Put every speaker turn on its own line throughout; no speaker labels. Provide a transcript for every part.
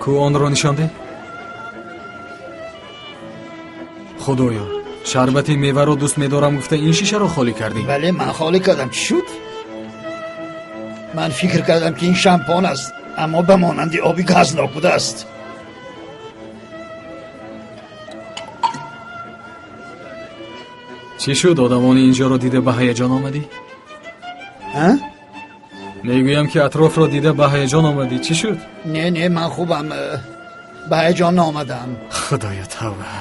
Ку онро нишон деҳ. Худоё, шарбати меваро дӯст медорам гуфта ин шишаро холӣ кардӣ?
Бале, ман холӣ кардам. Чӣ шуд? Ман фикр кардам, ки ин шампон аст, аммо ба монанди оби газнок будааст.
Чӣ шуд? Одамони инҷоро дида ба ҳаяҷон омадӣ?
А?
Мегӯям, ки атрофро дида ба ҳаяҷон омадӣ. Чӣ шуд?
Не, не, ман хубам. Ба ҳаяҷон наомадам.
Худоё, тавба.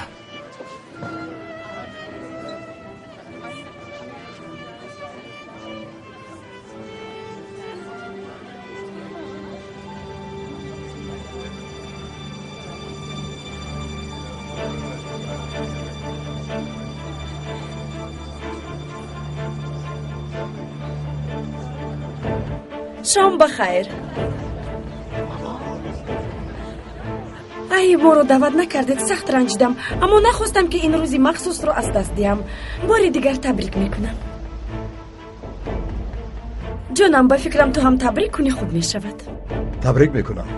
Шом ба хайр. Ай, моро даъват накардед, сахт ранҷидам, аммо нахостам, ки ин рӯзи махсусро аз даст диҳам. Бори дигар табрик мекунам. Ҷонам, ба фикрам, ту ҳам табрик кунӣ, хуб мешавад.
Табрик мекунам.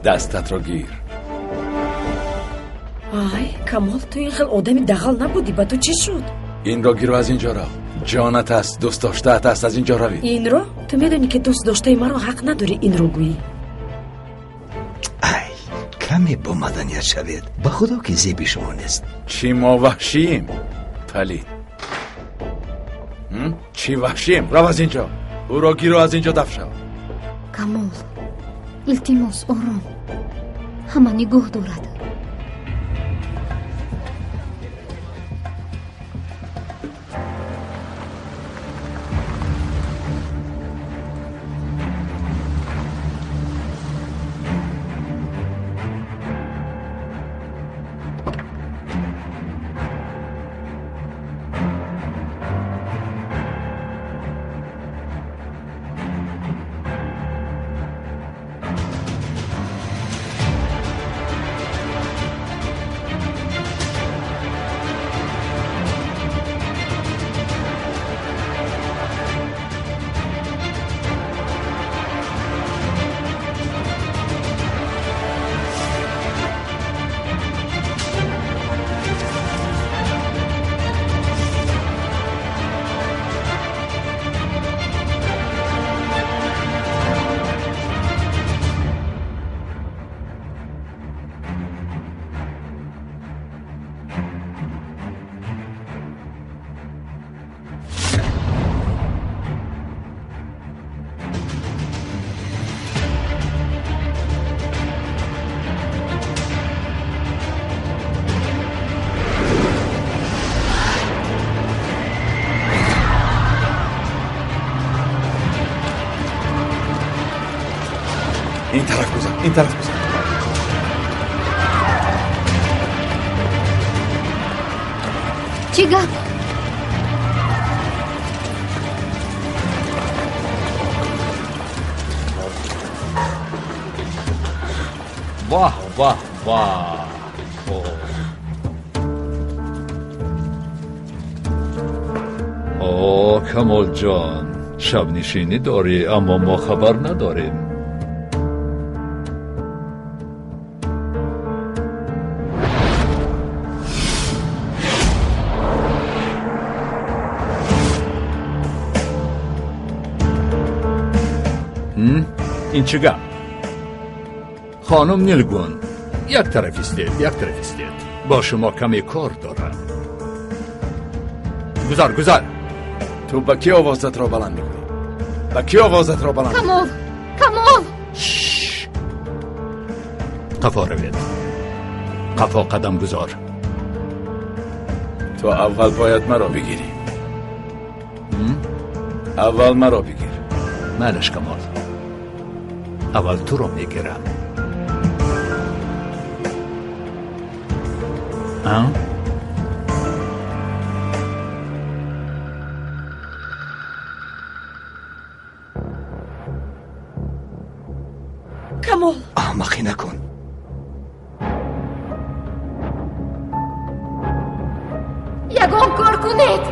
Дастатро гир.
Ай, Камол, ту ин хел одами дағал набудӣ, ба ту чӣ шуд?
Инро гиру аз инҷо рав. Ҷонат аст, дӯстдоштаат аст, аз инҷо равӣ.
Инро? Ту медонӣ, ки дӯстдоштаи маро ҳақ надорӣ инро гӯӣ.
Ай, каме бо маданият шавед. Ба худо, ки зеби шумо нест.
Чӣ мо ваҳшием, палид? Чӣ ваҳшием? Рав аз инҷо. Ӯро гиру аз инҷо даф шав.
Камол, илтимос, ором. Ҳама нигоҳ дорад.
Ин тараф гузар, ин тараф гузар.
Чӣ гап?
Ваҳ, ваҳ, ваҳ! О, Камолҷон, шабнишинӣ дорӣ, аммо мо хабар надорем. Ин чӣ гап? Хонум Нилгун, як тараф истед, як тараф истед. Бо шумо каме кор дорам. Гузар, гузар.
Ту ба кӣ овозатро баланд мекунӣ? Ба кӣ овозатро баланд?
Камол, Камол!
Қафо равед. Қафо қадам гузор.
Ту аввал бояд маро бигирӣ. Аввал маро бигир.
Майлаш, Камол. Аввал туро мегирам. А?
Камол,
Аҳмақӣ накун.
Ягон кор кунед.